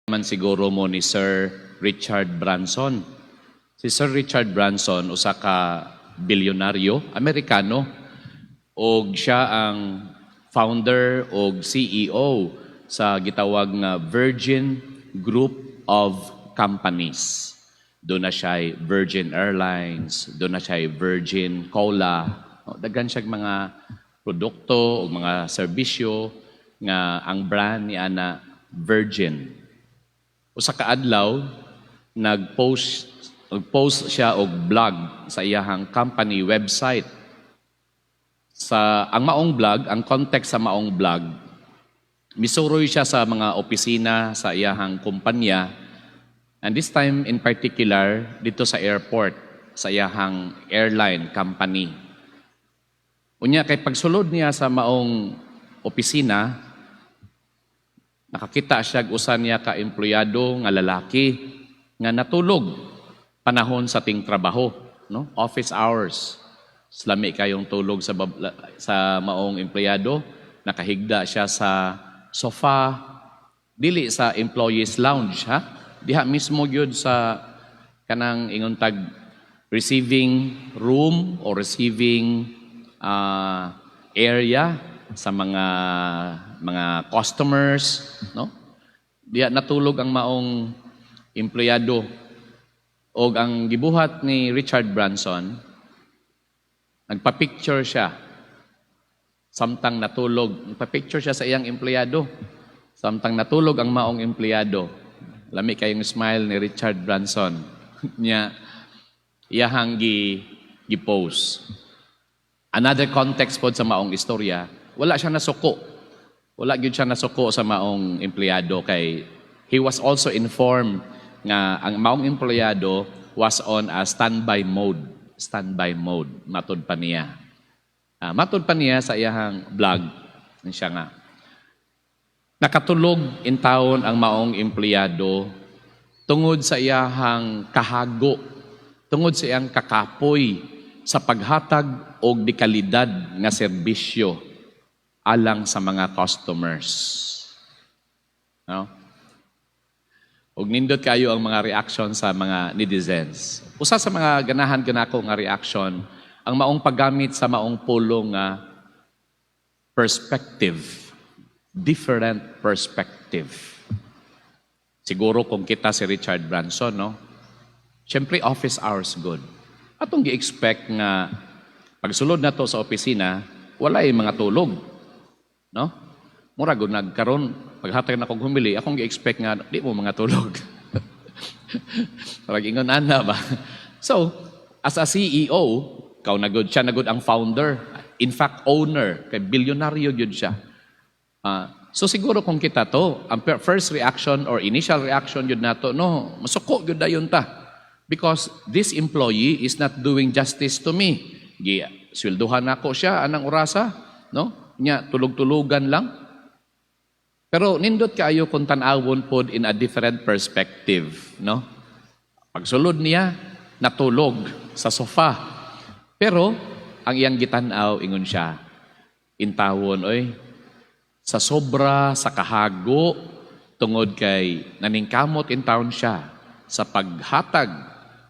Man siguro mo ni Sir Richard Branson. Si Sir Richard Branson, usa ka bilyonaryo, Amerikano, og siya ang founder og CEO sa gitawag nga Virgin Group of Companies. Duna na siya Virgin Airlines, duna na siya Virgin Cola. O, daghan siya mga produkto o mga serbisyo nga ang brand ni ana Virgin. Usa ka adlaw, nag-post siya og blog sa iyahang company website. Sa ang maong blog, ang context sa maong blog, misuroy siya sa mga opisina sa iyahang kumpanya, and this time in particular dito sa airport sa iyahang airline company. Unya kay pagsulod niya sa maong opisina, nakakita siya og usa niya ka empleyado nga lalaki nga natulog panahon sa ting trabaho, no? Office hours. Lami kayong tulog sa maong empleyado, nakahigda siya sa sofa, dili sa employees lounge, ha? Diha mismo gyud sa kanang ingon tag receiving room or receiving area sa mga customers, no? Diha natulog ang maong empleyado. Og ang gibuhat ni Richard Branson, nagpa-picture siya samtang natulog. Nagpa-picture siya sa iyang empleyado samtang natulog ang maong empleyado. Lami kayong smile ni Richard Branson niya, iyahang gi-post. Another context pod sa maong istorya, wala siya nasuko. Wala gyud siya nasuko sa maong empleyado kay he was also informed nga ang maong empleyado was on a standby mode. Standby mode, matud pa niya. Matud pa niya sa iyahang blog, siya nga, nakatulog in taon ang maong empleyado tungod sa iyahang kahago, tungod sa iyang kakapoy sa paghatag og dekalidad nga serbisyo alang sa mga customers. No? Og nindot kayo ang mga reaction sa mga netizens. Usa sa mga ganahan kanako nga reaction, ang maong paggamit sa maong pulong nga perspective. Different perspective. Siguro kung kita si Richard Branson, no? Siyempre, office hours gud. Atong gi-expect nga pagsulod na to sa opisina, wala yung mga tulog. No? Mura gud nagkaron paghatag na kong humili, akong gi-expect nga di mo mga tulog. Parang ingon ana ba? So, as a CEO, kaw na gud siya, na gud ang founder. In fact, owner, kay bilyonaryo gyud siya. So siguro kung kita to, ang first reaction or initial reaction yun nato, no, masuko gyud dayon ta. Because this employee is not doing justice to me. Gi swelduhan nako siya anang orasa, no? Nya tulog-tulugan lang. Pero nindot kaayo kung tan-awon pod in a different perspective, no? Pagsulod niya, natulog sa sofa. Pero ang iyang gitan-aw, ingon siya, intawon oy, sa sobra sa kahago tungod kay naningkamot in taon siya sa paghatag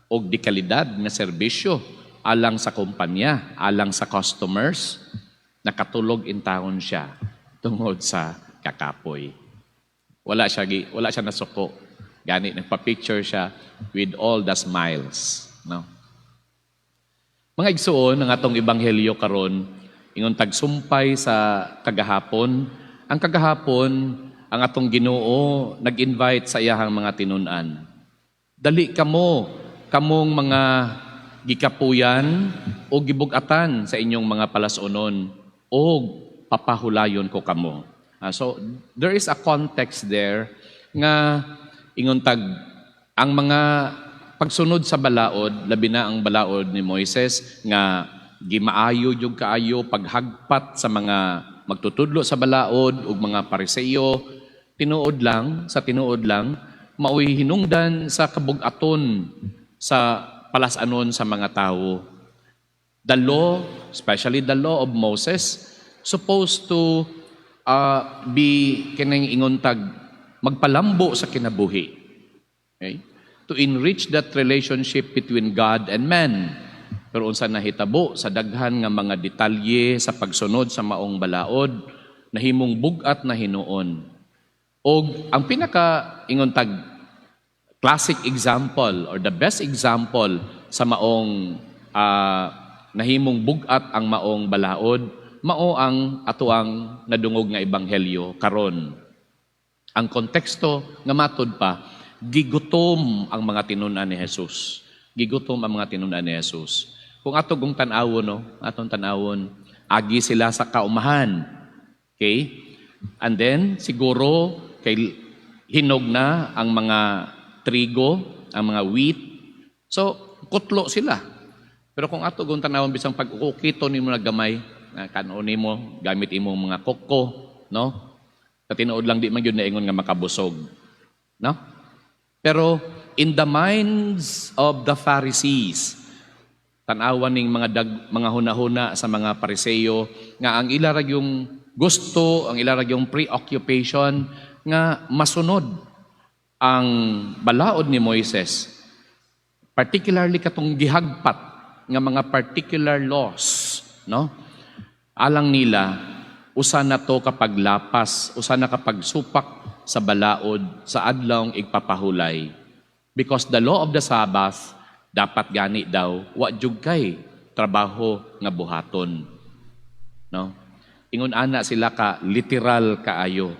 og dekalidad nga serbisyo alang sa kumpanya, alang sa customers, nakatulog in taon siya tungod sa kakapoy. Wala siya nasuko. Gani nagpa-picture siya with all the smiles, no? Mga igsuon, ang atong ebanghelyo karon ingon tagsumpay sa kagahapon. Ang kagahapon, ang atong Ginoo nag-invite sa iyahang mga tinun-an. "Dali kamo, kamong mga gikapuyan o gibugatan sa inyong mga palas-unon, o papahulayon ko kamo." So there is a context there nga ingon tag ang mga pagsunod sa balaod, labi na ang balaod ni Moises nga gimaayo jud kaayo paghagpat sa mga magtutudlo sa balaod ug mga Pariseo, tinuod lang, sa tinuod lang, maoy hinungdan sa kabugaton sa palasanon sa mga tawo. The law, especially the law of Moses, supposed to be kining ingon tag magpalambo sa kinabuhi. Okay? To enrich that relationship between God and man. Pero unsa nahitabo sa daghan nga mga detalye sa pagsunod sa maong balaod, nahimong bug-at na hinuon. Og ang pinaka ingon tag classic example or the best example sa maong nahimong bug-at ang maong balaod, mao ang atoang nadungog nga ebanghelyo karon. Ang konteksto nga matud pa, gigutom ang mga tinun-an ni Jesus. Gigutom ang mga tinun-an ni Jesus. Kung ato kung tan-awon, no, atong tan-awon, agi sila sa kaumahan. Okay? And then siguro kay hinog na ang mga trigo, ang mga wheat. So, kutlo sila. Pero kung ato kung tanawon, bisang pag ukito nimo na gamay, na kanon nimo gamit imong mga koko, no? Sa tinuod lang, di man gyud naingon nga makabusog. No? Pero in the minds of the Pharisees, tan-awan ning mga hunahuna sa mga Pariseo nga ang ila ra yung gusto, ang ila ra yung preoccupation nga masunod ang balaod ni Moises. Particularly katong gihagpat nga mga particular laws, no? Alang nila, usa na to kapag lapas, usa na kapag supak sa balaod sa adlawng igpapahulay. Because the law of the Sabbath, dapat gani daw, wa jud kay trabaho nga buhaton. No? Ingon ana sila ka literal kaayo.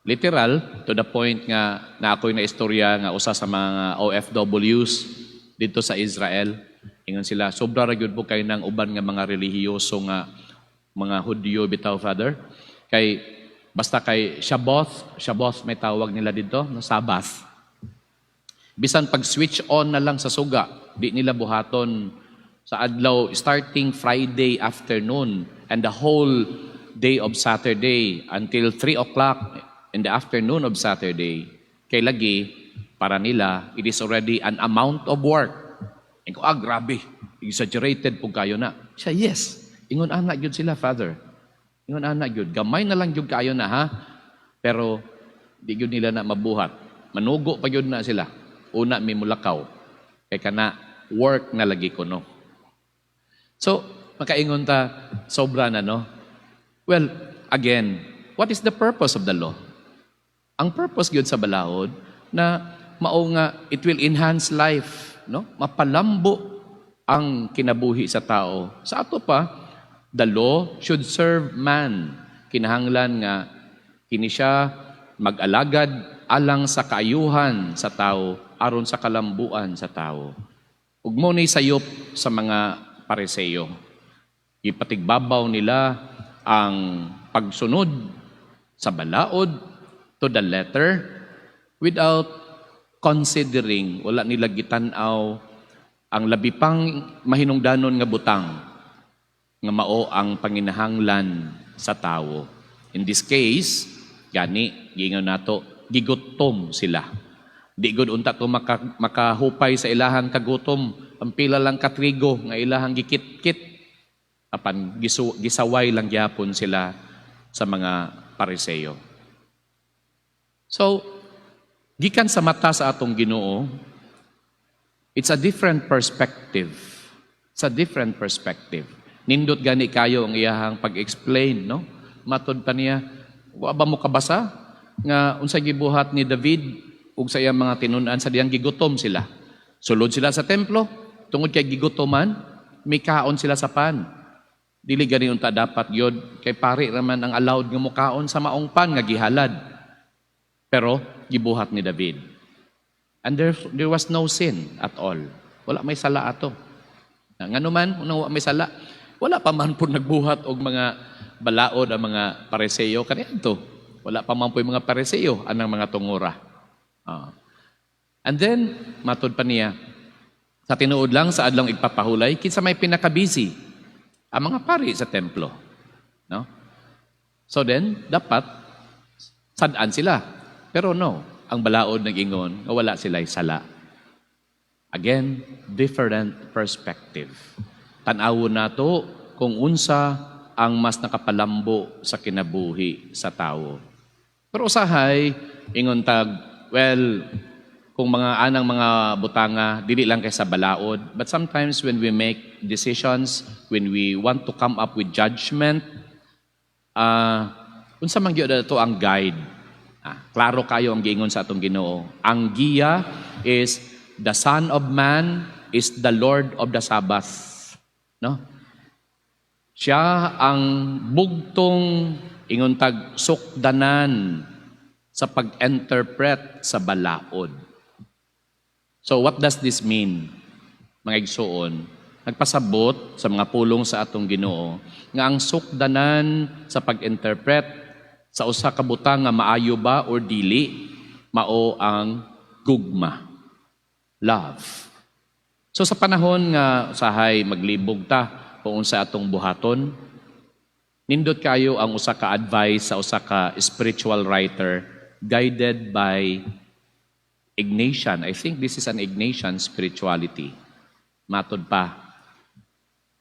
Literal to the point nga na ako'y na istorya nga usa sa mga OFWs dito sa Israel. Ingon sila, "Sobra ra gyud po kay ng uban nga mga relihiyoso nga mga Hudyo bitaw, Father. Kay basta kay Shabbos, Shabbos may tawag nila dito, no, Sabbath. Bisan pag switch on na lang sa suga, di nila buhaton sa adlaw starting Friday afternoon and the whole day of Saturday until 3 o'clock in the afternoon of Saturday. Kay lagi, para nila, it is already an amount of work." Ingon ko, "Ah, grabe, exaggerated po kayo na." Siya, "Yes." Ingon ana gyud sila, Father. Ingon ana gyud. Gamay na lang gyud kayo na, ha? Pero, di gyud nila na mabuhat. Manugo pa gyud na sila. Una, may mulakaw. Kay kana, work na lagi ko, no? So, makaingon ta, sobra na, no? Well, again, what is the purpose of the law? Ang purpose gyud sa balaod na mao nga it will enhance life, no? Mapalambo ang kinabuhi sa tao. Sa ato pa, the law should serve man. Kinahanglan nga kini siya mag-alagad alang sa kaayuhan sa tao, aron sa kalambuan sa tao. Ug mo ni sayop sa mga Pariseo. Ipatigbabaw nila ang pagsunod sa balaod to the letter without considering, wala nila gitan-aw ang labi pang mahinungdanon nga butang nga mao ang panginahanglan sa tawo. In this case, gani, giingon nato, gigutom sila. Di gud unta to makahupay sa ilahang kagutom ang pila lang katrigo nga ilahang gikitkit, apan gisaway lang gyapon sila sa mga Pariseo. So, gikan sa mata sa atong Ginoo, it's a different perspective. It's a different perspective. Nindot gani kayo ang iyahang pag-explain, no? Matod pa niya, "Wa ba mo kabasa nga unsay gibuhat ni David ug sa iyang mga tinun-an sa diyang gigutom sila? Sulod sila sa templo, tungod kay gigutoman, mikaon sila sa pan. Dili gani unta dapat gyud kay pari raman ang allowed nga mukaon sa maong pan nga gihalad. Pero gibuhat ni David. And there was no sin at all." Wala may sala ato. Ngano man, unang wa may sala, wala pa man po nagbuhat og mga balaod ang mga Pariseo kaniadto. Wala pa man po yung mga Pariseo anang mga tungura. And then, matod pa niya, sa tinuod lang, sa adlong igpapahulay, kinsa may pinaka-busy? Ang mga pari sa templo. No? So then, dapat sad-an sila. Pero no, ang balaod nag-ingon nga wala sila sala. Again, different perspective. Tan-awon nato kung unsa ang mas nakapalambo sa kinabuhi sa tao. Pero usahay, ingon tag, well, kung mga anang mga butanga, dili lang kay sa balaod. But sometimes when we make decisions, when we want to come up with judgment, unsa man gyud ato ang guide? Klaro kayo ang giingon sa atong Ginoo. Ang giya is the Son of Man is the Lord of the Sabbath. No? Siya ang bugtong, ingon tag, sukdanan sa pag-interpret sa balaod. So what does this mean? Mga igsuon, nagpasabot sa mga pulong sa atong Ginoo nga ang sukdanan sa pag-interpret sa usa ka butang nga maayo ba or dili, mao ang gugma. Love. So sa panahon nga usahay maglibog ta kung unsa atong buhaton, nindot kayo ang usa ka advice sa usa ka spiritual writer guided by Ignatian. I think this is an Ignatian spirituality. Matod pa,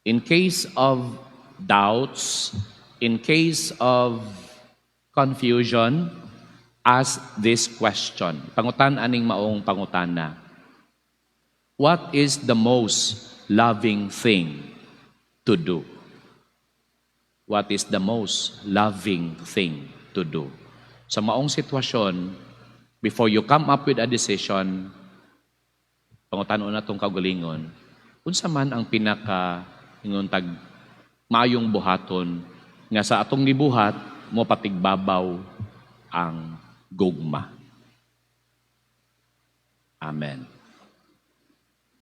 in case of doubts, in case of confusion, ask this question. Pangutan aning maong pangutana. What is the most loving thing to do? What is the most loving thing to do? Sa maong sitwasyon, before you come up with a decision, pangutanon natong kaugalingon, unsa man ang pinaka, ingon tag, maayong buhaton nga sa atong gibuhat mo patigbabaw ang gugma? Amen.